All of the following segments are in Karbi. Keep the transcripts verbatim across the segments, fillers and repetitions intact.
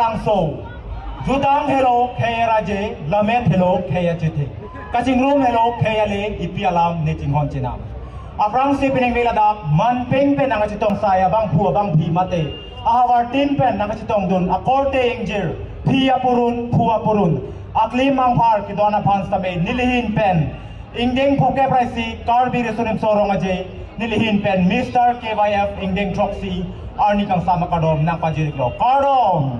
Langso. Jutang helo khei araje, lammet helo khei achethe. Kachingrum helo khei ale, ipi alam ne chinghon chenam. Aphrangsi penang veladak, manpeng pen nangkachetong sai abangphu abangphi mate ahavartin pen nangkachetongdun akorte ingjir, phi apurun, phu apurun, aklim angphar kedon aphan sitame nelihin pen Ingdeng phokep ra isi Karbi Riso Nimso Rong Aje, nelihin pen Mister K Y F Ingdeng throksi arni kangsam akardom nangpajir-iklo. Kardom.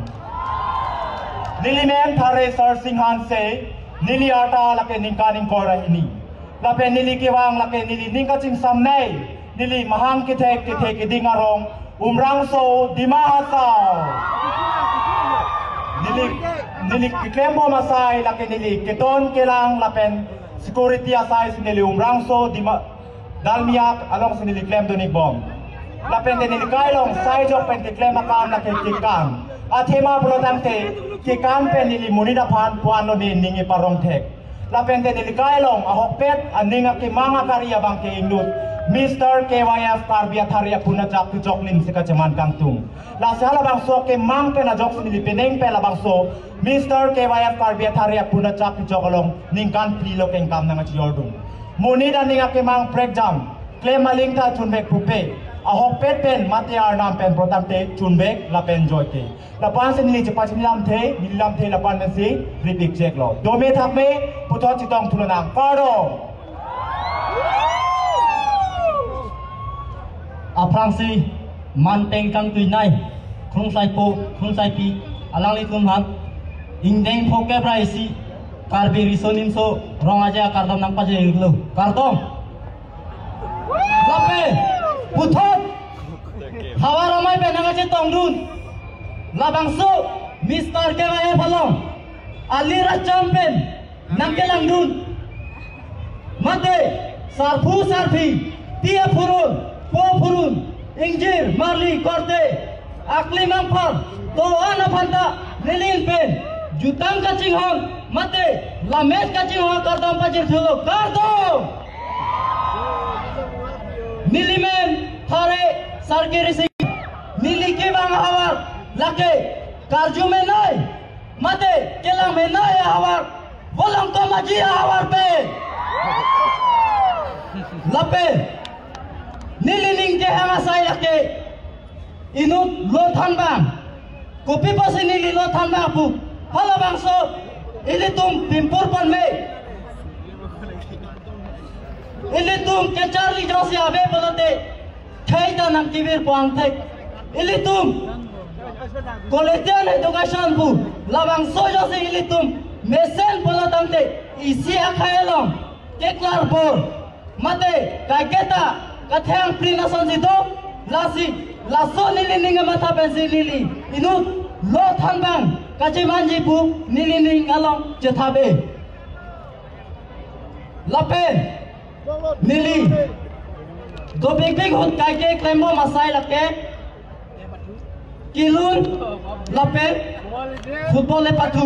Nelimen Thare Sarsing Hanse, neli arta lake ningkan ingkoi ra hini. Lapen neli kevang lake neli ning kachingsamnei, neli mahang kethek kethe keding arong, Umrangso, Dima Hasao. Neli, neli keklembom asai lake neli keton kelang lapen security asai si neli Umrangso, Dima, Dalmia alongsi neli klemdun-ikbom. Lapen te neli kailong sai jok pen keklem akam lake kekang. Athema pulotangte kekang pen neli monit aphan puan lo ne ning iparong thek. Lapen te neli kailong ahokpet aning akemang akari abangke inut Mister K Y F Karbi Athare apun achak kechok lim si kacheman kangtung. Lasi halabangso kemang pen ajoksi neli penang pen labangso Mister K Y F Karbi Athare apun achak kechok along ningkan phli lo kengkam nangkachejordun. Monit aning akemang prekjam, klem aling ta chunvek pupe, ahokpet pen mate arnam pen protangte chunvek lapen joike. Lapansi neli chepachini lamthe, neli lamthe lapan pensi rip-ik cheklo. Dome thakme, puthot chetong thulonang. Kardom. Aphrangsi manpeng kangtuinei, Krungsaipo, Krungsaipi, alanglitum aphan Ingdeng phokep ra isi Karbi Riso Nimso Rong Aje akardom nangpajir-iklo. Kardom. Lapen puthot havar amei pen nangkachetongdun labangso Mister K Y F along ali racham pen nangkelangdun mate sarpo sarpi, phi apurun, phu apurun, ingjir, marli, korte, aklim angphar, to-an aphan ta nelihin pen jutang kachinghon mate lammet kachinghon akardom pajir-iklo. Kardom. Nelimen Thare Sarkiri Sing, neli kevang ahavar lake karjumenei mate kelangmenei ahavar, volong komaji ahavar pen. Lapen neli ning kehang asai lake inut lo thanbang. Kopi pusi neli lo thanbang pu, halabangso ilitum pimpur ponme, ilitum kecharli jongsi ave pulote khei ta nangkevir po angthek. Ilitum quality education pu labangso jongsi ilitum mesen pulotangte isi akhei along keklar bor mate kaiketa katheng prin asonsi do. Lasi laso neli ning amatha pensi neli inut lo thanbang kachemanji pu neli ning along chethabe. Lapen neli dopikpik ahut kaike klembom asai lake kelun lapen football le pathu.